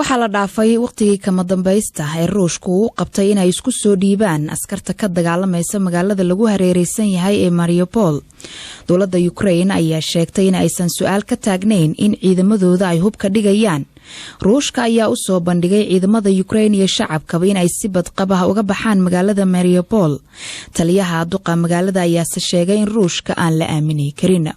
Waxaa la dhaafay wakhtigii kama dambaysta ee Ruushku uu qabtay inay isku soo dhiibaan askarta ka dagaalamaysa magaalada lagu hareereysan yahay ee Mariupol. Dowladda Ukrain ayaa sheegtay in aysan su-aal ka taagnayn in ciidamadooda ay hubka dhigayaan. Ruushka ayaa u soo bandhigay ciidamada Ukrain iyo shacabkaba in ay si badqab ah uga baxaan magaalada Mariupol. Taliyaha duqa magaalada ayaase sheegay in Ruushka aan la aamini karin.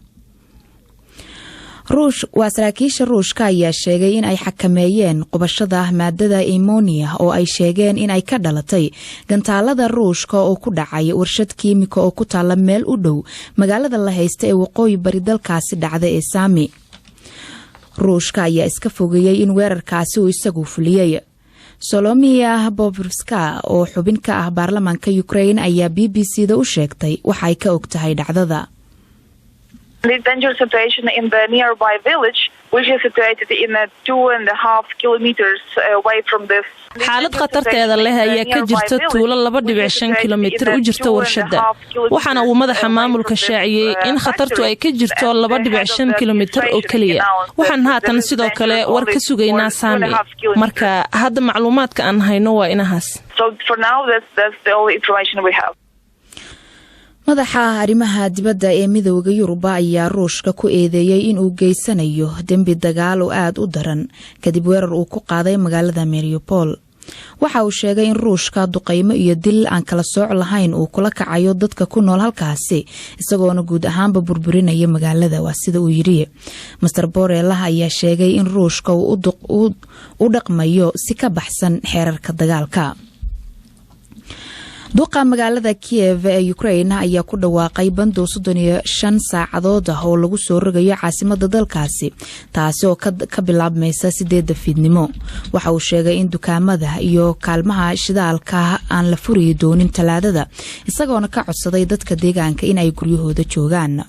Waa saraakiisha Ruushka ayaa sheegay in ay xakameeyeen qubashada maadada ammonia oo ay sheegeen in ay ka dhalatay gantaalada Ruushka oo ku dhacay warshad kiimika oo ku taala meel u dhow magaalada la haysta ee waqooyi bari dalkaasi dhacda ee Sami. Ruushka ayaa iska fogeeyey in weerarkaasi uu isagu fuliyey. Solomia Bobrovska oo xubin ka ah baarlamaanka Ukrain ayaa BBC da u sheegtay waxay ka og tahay dhacdada. This dangerous situation in the nearby village, which is situated in a 2.5 kilometers away from this. Xaalad khatarteeda leh ayaa ka jirta tuulo 2.5 kilomitir u jirta warshadda, waxaana uu madaxa maamulka shaaciyey in khatartu ay ka jirto 2.5 kilomitir oo keliya. Waxaan haatan sidoo kale war ka sugaynaa Saami. Marka hadda macluumaadka aan hayno waa inahaas. So for now, that's the only information we have. Madaxa arrimaha dibadda ee Midooda Yuruba ayaa Ruushka ku eedeeyey inuu geysanayo dembi dagaal oo aada u daran kadib weerar uu ku qaaday magaalada Mariupol. Waxa uu sheegay in Ruushka duqaymo iyo dil aan kala sooc lahayn uu kula kacayo dadka ku nool halkaasi, isagoona guud ahaanba burburinaya magaalada, waa sida uu yidhi. Mister Borrell ayaa sheegay in Ruushka uu u dhaqmayo si ka baxsan xeerarka dagaalka. Duqa magaalada Kiev ee Ukrain ayaa ku dhawaaqay bandow 35 saacadood ah oo lagu soo rogayo caasimada dalkaasi, taasi oo ka bilaabmaysa 8da fiidnimo. Waxa uu sheegay in dukaamada iyo kaalmaha shidaalka aan la furi doonin Talaadada, isagoona ka codsaday dadka deegaanka in ay guryahooda joogaan.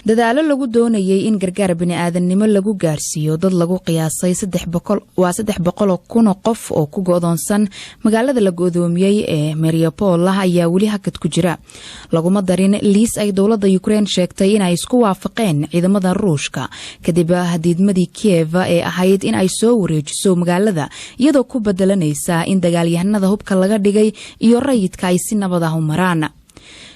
Dadaalo lagu doonayay in gargaar bini'aadannimo lagu gaarsiiyo dad lagu qiyaasay waa 300,000 qof oo ku go'doonsan magaalada la go'doomiyey ee Mariupol ayaa weli hakad ku jira. Laguma darin liis ay dowladda Ukrein sheegtay inay isku waafaqeen ciidamada Ruushka kadib diidmadii Kiev ee ahayd in ay soo wareejiso magaalada, iyadoo ku bedelanaysa in dagaalyahanada hubka laga dhigay iyo rayidka ay si nabad ah u maraan.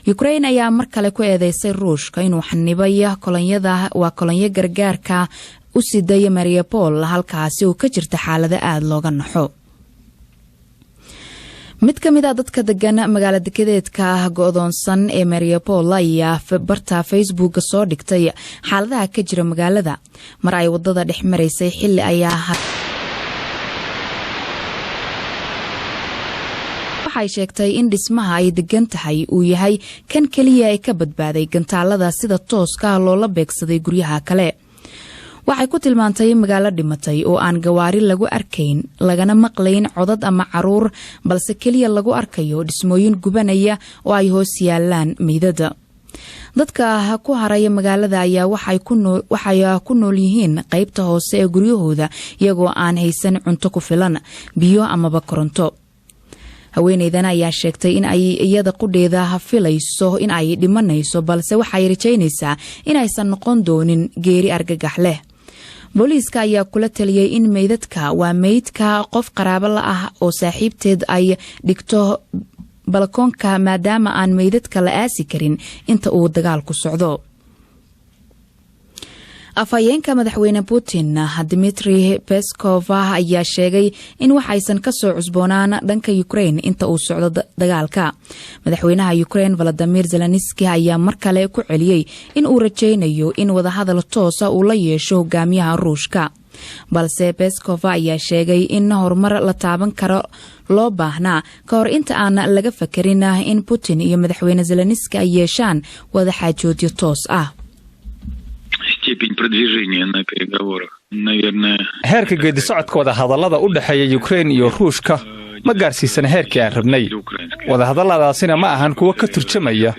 Ukrain ayaa mar kale ku eedeysay Ruushka inuu xanibay kolonyada, waa kolonyo gargaarka u siday Mariupol, halkaasi oo ka jirta xaalado aada looga naxo. Mid ka mid a dadka degan magaala dekedeedka go-doonsan ee Mariupol ayaa barta Facebooka soo dhigtay xaaladaha ka jira magaalada mar ay wadada dhex maraysay xili ayaa. Waxay sheegtay in dhismaha ay degan tahay uu yahay kan keliya ee ka badbaaday gantaalada sida tooska ah loola beegsaday guryaha kale. Waxay ku tilmaantay magaalo dhimatay oo aan gawaari lagu arkayn, lagana maqlayn codad ama caruur, balse keliya lagu arkayo dhismooyin gubanaya oo ay hoos yaalaan meydada. Dadka ku haraya magaalada ayaa waxay ku nool yihiin qeybta hoose ee guryahooda, iyagoo aan haysan cunto ku filan, biyo amaba koronto. Haweeneydan ayaa sheegtay in ay iyada qudheeda filayso in ay dhimanayso, balse waxay rajaynaysaa inaysan noqon doonin geeri argagax leh. Booliiska ayaa kula taliyey in meydadka, waa meydka qof qaraabo la ah oo saaxiibteed, ay dhigto balakoonka, maadaama aan meydadka la aasi karin inta uu dagaalku socdo. Afhayeenka madaxweyne Putin, Dmitri Peskov, ayaa sheegay in wax aysan kasoo cusboonaan dhanka Ukrain inta uu socdo dagaalka. Madaxweynaha Ukrain Valadimir Zelenski ayaa mar kale ku celiyey in uu rajaynayo in wadahadal toosa uu la yeesho hogaamiyaha Ruushka, balse Peskov ayaa sheegay in horumar la taaban karo loo baahnaa ka hor inta aan laga fakerin in Putin iyo madaxweyne Zelenski ay yeeshaan wadaxaajoodyo toos ah. Степень продвижения на переговорах, наверное. Heerka geedisocodka wadahadallada u dhexeeya Yukrein iyo Ruushka ma gaarsiisana heerkii aan rabnay. Wadahadalladaasina ma ahan kuwo ka turjamaya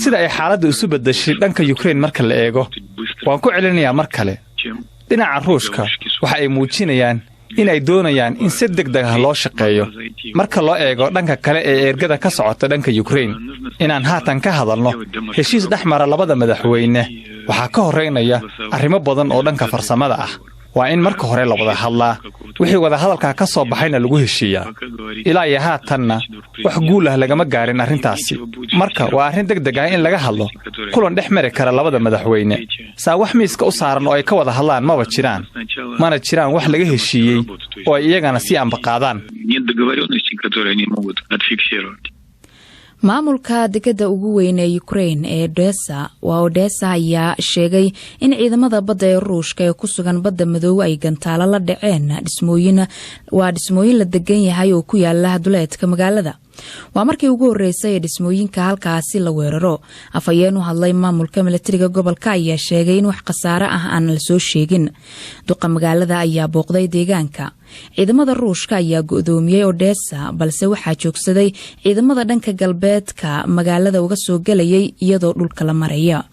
sida ay xaaladda isu beddeshay dhanka Yukrein marka la eego. Waan ku celinayaa mar kale, dhinaca Ruushka waxa ay muujinayaan in ay doonayaan in si deg deg ah loo shaqeeyo marka loo eego dhanka kale ee ergada ka socota dhanka Yukrein. Inaan haatan ka hadalno heshiis dhex mara labada madaxweyne waxaa ka horraynaya arrimo badan oo dhanka farsamada ah. Waa in marka hore la wada hadlaa, wixii wadahadalkaa ka soo baxayna lagu heshiiyaa. Ilaa iyo haatanna wax guul ah lagama gaarin arrintaasi. Marka waa arrin deg deg ah in laga hadlo kulan dhex mari kara labada madaxweyne. Saa wax miiska u saaran oo ay ka wada hadlaan maba jiraan, mana jiraan wax laga heshiiyey oo ay iyagana sii ambaqaadaan. Нет договоренностей, которые они могут отфиксировать. Maamulka degada ugu weyn ee Ukrain ee Odessa, waa Odessa, ayaa sheegay in ciidamada badda ee Ruushka ee ku sugan Badda Madow ay gantaalo la dhaceen dhismooyin, waa dhismooyin la degan yahay oo ku yaala duleedka magaalada. Waa markii ugu horeysay ee dhismooyinka halkaasi la weeraro. Afhayeen u hadlay maamulka milatariga gobolka ayaa sheegay in wax khasaare ah aan lasoo sheegin. Duqa magaalada ayaa booqday deegaanka. Ciidamada Ruushka ayaa go-doomiyey Odessa, balse waxaa joogsaday ciidamada dhanka galbeedka magaalada uga soo gelayay iyadoo dhulka la maraya.